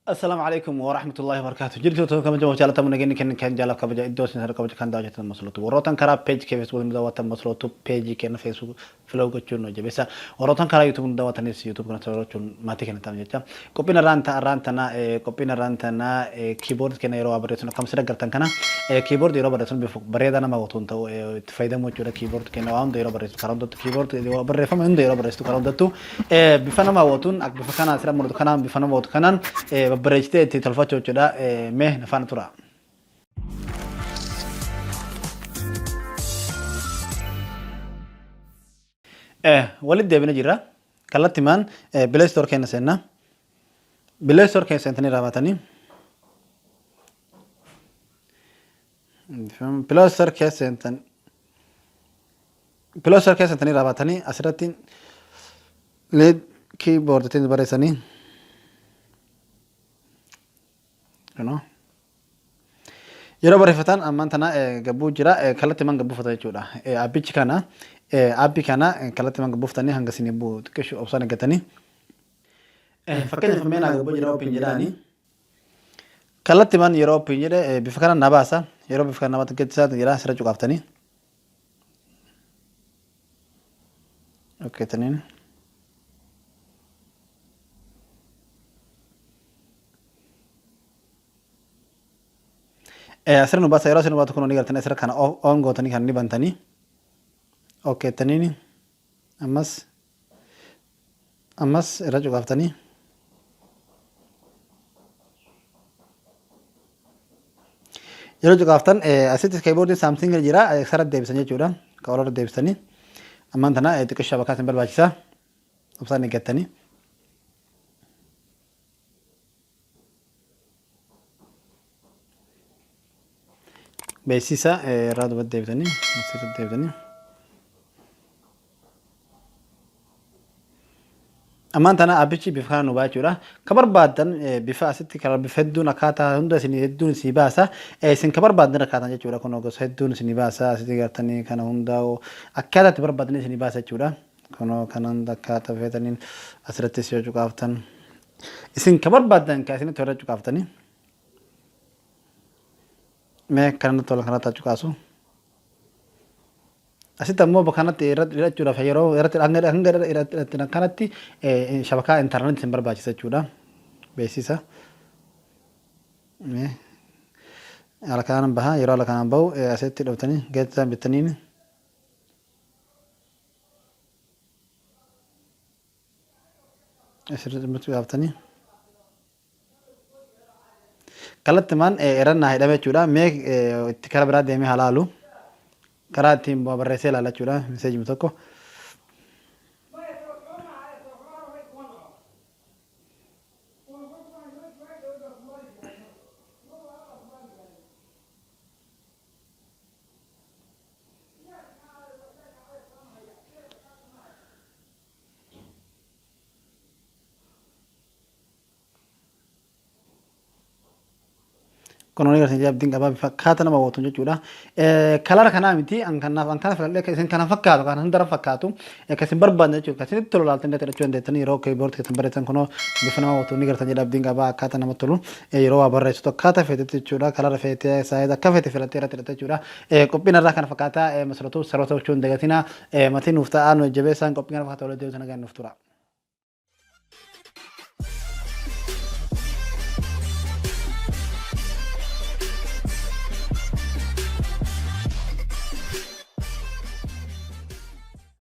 Assalaamu alaikum wa rahmatullahi wa barakatuh. Jirtu tokko kabajamoo jaalatamu nageenyi kennan kan jaalaaf kabaja iddoo isin sana kabaja kan daawwatan maslootu. Warrootan karaa page kee Facebook nu daawwatan maslootu page keenya Facebook follow gochuun nu jabeessa. Warrootan karaa YouTube nu daawwatanis YouTube kana follow gochuun maatii keenya ta'an jecha. Qophiin irraan ta irraan tana qophiin irraan tana keyboard keenya yeroo waa barreessinu akkam sirra gartan kana keyboard yeroo barreessinu bifa bareedaa nama hawwatuun ta'u itti fayyadamu jechuudha. Keyboard keenya waa hunda yeroo barreessu karaa hundattu keyboard barreeffama hunda yeroo barreessitu karaa hundattu Bifa nama hawwatuun akka bifa kanaan asirra mul'atu kanaan bifa nama hawwatu kanaan babbareechitee itti tolfachuu jechuudha. Mee na faana tura. Walitti deebina jirra. Kallattimaan Play Store keenya seenna. Play Store keessa seentanii raawwatanii. Play Store keessa seentan Play Store keessa seentanii raawwatanii asirratti lead keyboard ittiin barreessanii kunoo yeroo barreeffatan ammaan tana gabbuu jira kallattiimaan gabbuufata jechuudha. Aappichi kana aappii kana kallattiimaan gabbuufatanii hanga isin bu'u xiqqeessu obsaan eeggatanii. Fakkeenyaaf mee naa gabbuu jira open jedhaanii. Kallattiimaan yeroo open jedhe bifa kana na baasa. Yeroo bifa kana namatti gadi isaatti jira asirra cuqaaftanii. Okay, taniin. Asirra nu baasa yeroo asirra nu baatu kun ni galtanii asirra kana on gootanii kan ni bantanii. Okay, taniin ammas ammas irra cuqaaftanii. Yeroo cuqaaftan asitti keeboordiin saamsiing jira sarara deebisan jechuudha. Ka olirra deebisanii ammaan tana xiqqoo shabakaa isin barbaachisa. Obsaan eeggattanii. Beeksisa irraa duubatti deebitanii asirratti deebitanii. Ammaan tana aappichi bifa kana nu ba'a jechuudha. Ka barbaaddan bifa asitti karaa bifa hedduun akkaataa hunda isin hedduun isin baasa. Isin ka barbaaddan akkaataan jechuudha. Kun gosa hedduun isin baasa. Asitti gartanii kana hunda akkaataa itti barbaaddan isin baasa jechuudha. Kunoo kana hunda akkaataa feetaniin asirrattis yoo cuqaaftan isin ka barbaaddan ka isinitti irra cuqaaftanii mee kana tola kanatti cuqaasu. Asitti ammoo bakka kanatti irratti hidhachuudhaaf yeroo irratti hanga hanga irratti hidhattan kanatti shabakaa intarneetii isin barbaachisa jechuudha. Beeksisa. Mee haala kanaan baha yeroo haala kanaan bahu asitti dhuftanii geettaan bittaniin asirratti gaafatanii. Kallattimaan irra naa hidhame jechuudha. Mee itti karaa biraa deemee haa laalu. Karaa ittiin barreessee ilaala jechuudha. Meseejii tokko. Kun horii garsiisee abdiin qabaa bifa akkaata nama hawwatu jechuudha. Kalara kanaa miti an kanaaf an kana filadhee isin kana fakkaatu kan hundara fakkaatu kan isin barbaadne jechuudha. Kan isinitti tolu laaltanii irratti hidhachuu dandeettanii yeroo keyboard keessan barreessan kunoo bifa nama hawwatu ni gartan jedha abdiin qabaa akkaata namatti tolu yeroo waa barreessitu akkaata feetetti jechuudha. Kalara feetee saayiza akka feete filattee irratti hidhatte jechuudha. Qophiin irraa kana fakkaata masaratu saroota gochuu hin dagatina. Matii nuuf ta'aa nu jajjabeessaan qophii kana fakkaata walitti deebisu nagaan nuuf tura.